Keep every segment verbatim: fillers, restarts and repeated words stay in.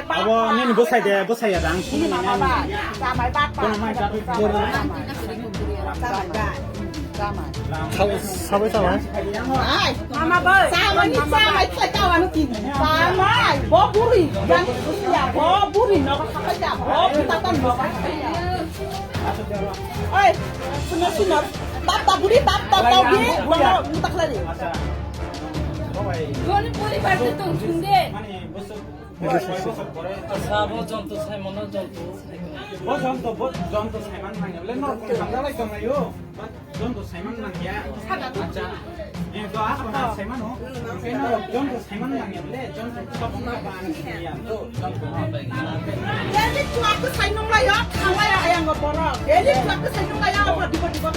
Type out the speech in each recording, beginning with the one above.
Abo nini bwsai de, bwsai ya dang. Kono mai jatwi. Sabai, sabai. Ai, mama bai. Samani, samai, sai tawanu tini. Samai, bo buri, yang ya, bo buri, no, sabai ya, bo kita tan no. Oi, suno, suno. Tap, tap, buri, tap, tap, tap, buri, bono, mutak lagi. Boni poribar de tong sunde. Sabo jonto, sai mono jonto. Bo jonto, bo jonto saiman manya. Le no, kung tanggalai tong ayo. Jonto saiman nangya. Acha. Eh, to ako na saiman ho. Keno jonto saiman nangya le, jonto sabong na ba na ya. To jonto. Daily tu aku sainung la ya, kawai ya yang go borok. Daily tu aku sainung la ya, apa dibo dibo.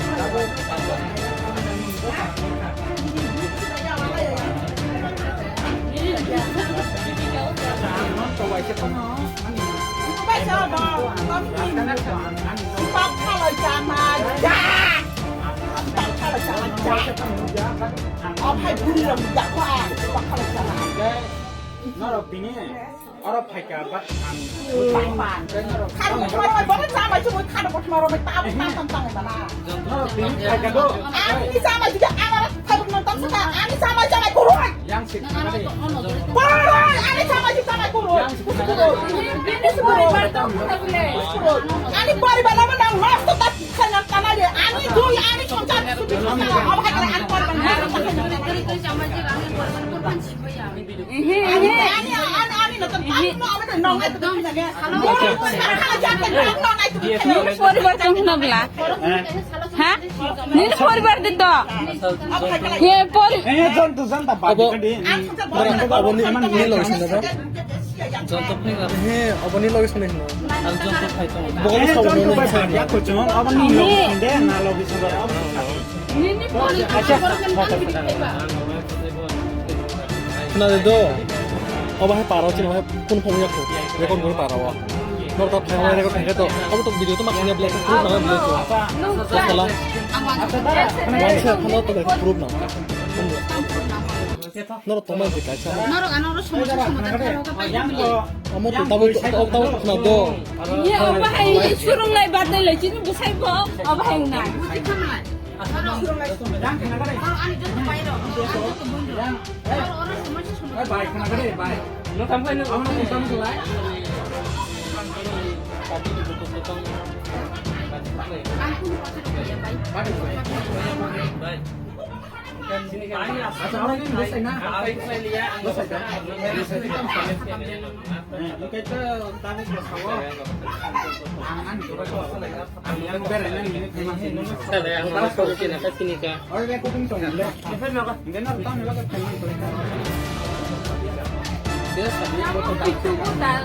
Norok bini oro phaikha ba ang. Norok bini phaikha do. Ani sama juga anak tadi nonton sudah. Ani sama jangan kurang. Yang sih. Boy, ani sama juga jangan kurang. Kurang. Ani poribar nama nang mas tetap sangat tanah dia. Ani doi ani sonsan sudah. Apa kata ani poribar? Ani, ani, ani, ani nonton. Ani nonton. Nongai tu. Nini poribar tong hwnabla? Ha? Nini poribar de to? He pori- Eh, jonto janta ba. Abo, abo ni, ni logi sini ba? Jonto phai ga. He, abo ni logi sini hino. Ang jonto phai tong. Bo ko sabo ni logi sini. Ya ko chon, abo ni logi sini de, na logi sini. Nini poribar tong hwnabla? Khna de do. Obo hai para chini, obo hai kun phone yakho. Record guri para o. Nor ta phai record thangkhe to. Obo to video to ma khna black proof na black. Sala. Wan se khna to black proof na. Nor to ma je kaisa. Nor ano ro somosa somosa karo ka pai. Omo to tabu tabu khna do. Ye obo hai surung lai bat lai chini bwsai bo. Obo hai na.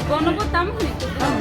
Bono bo tam hwnwi tong.